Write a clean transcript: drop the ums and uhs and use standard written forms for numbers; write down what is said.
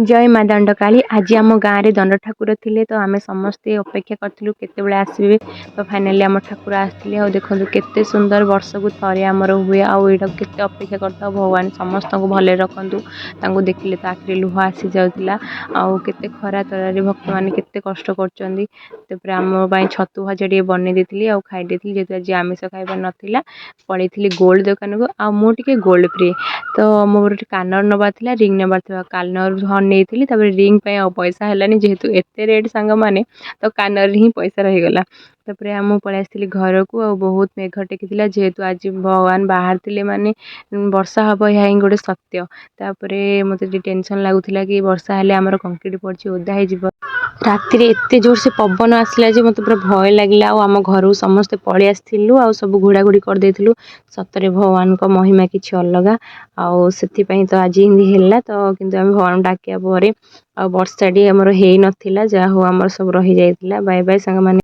ଜୟ ମା ଦଣ୍ଡକାଳୀ। ଆଜି ଆମ ଗାଁରେ ଦଣ୍ଡ ଠାକୁର ଥିଲେ, ତ ଆମେ ସମସ୍ତେ ଅପେକ୍ଷା କରିଥିଲୁ କେତେବେଳେ ଆସିବେ। ତ ଫାଇନାଲି ଆମ ଠାକୁର ଆସିଥିଲେ। ଆଉ ଦେଖନ୍ତୁ କେତେ ସୁନ୍ଦର, ବର୍ଷକୁ ଥରେ ଆମର ହୁଏ ଆଉ ଏଇଟାକୁ କେତେ ଅପେକ୍ଷା କରିଥାଉ। ଭଗବାନ ସମସ୍ତଙ୍କୁ ଭଲରେ ରଖନ୍ତୁ। ତାଙ୍କୁ ଦେଖିଲେ ତ ଆଖିରେ ଲୁହ ଆସିଯାଉଥିଲା। ଆଉ କେତେ ଖରା ତରାରେ ଭକ୍ତମାନେ କେତେ କଷ୍ଟ କରୁଛନ୍ତି। ତାପରେ ଆମ ପାଇଁ ଛତୁ ଭଜା ଟିକେ ବନେଇ ଦେଇଥିଲି ଆଉ ଖାଇ ଦେଇଥିଲି, ଯେହେତୁ ଆଜି ଆମିଷ ଖାଇବା ନଥିଲା। ପଳେଇଥିଲି ଗୋଲ୍ଡ ଦୋକାନକୁ। ଆଉ ମୁଁ ଟିକେ ଗୋଲ୍ଡ ପ୍ରିୟ, ତ ମୋର ଟିକେ କାନର ନେବାର ଥିଲା, ରିଙ୍ଗ ନେବାର ଥିଲା। କାନର ହଁ ନେଇଥିଲି। ତାପରେ ରିଙ୍ଗ ପାଇଁ ଆଉ ପଇସା ହେଲାନି, ଯେହେତୁ ଏତେ ରେଟ୍ ସାଙ୍ଗମାନେ, ତ କାନରେ ହିଁ ପଇସା ରହିଗଲା। ତାପରେ ମୁଁ ପଳେଇ ଆସିଥିଲି ଘରକୁ। ଆଉ ବହୁତ ମେଘ ଟେକିଥିଲା, ଯେହେତୁ ଆଜି ଭଗବାନ ବାହାରିଥିଲେ, ମାନେ ବର୍ଷା ହେବ, ଏହା ହିଁ ଗୋଟେ ସତ୍ୟ। ତାପରେ ମୋତେ ଟିକେ ଟେନସନ୍ ଲାଗୁଥିଲା କି ବର୍ଷା ହେଲେ ଆମର କଂକ୍ରିଟ୍ ପଡ଼ିଛି, ଓଦା ହେଇଯିବ। ରାତିରେ ଏତେ ଜୋରସେ ପବନ ଆସିଲା ଯେ ମୋତେ ପୁରା ଭୟ ଲାଗିଲା। ଆଉ ଆମ ଘରକୁ ସମସ୍ତେ ପଳେଇ ଆସିଥିଲୁ ଆଉ ସବୁ ଘୋଡ଼ାଘୋଡ଼ି କରିଦେଇଥିଲୁ। ସତରେ ଭଗବାନଙ୍କ ମହିମା କିଛି ଅଲଗା। ଆଉ ସେଥିପାଇଁ ତ ଆଜି ଏମିତି ହେଲା। ତ କିନ୍ତୁ ଆମେ ଭଗବାନଙ୍କୁ ଡାକିବା ପରେ ଆଉ ବର୍ଷାଟି ଆମର ହେଇନଥିଲା। ଯାହା ହଉ, ଆମର ସବୁ ରହିଯାଇଥିଲା। ବାଏ ବାଏ ସାଙ୍ଗମାନେ।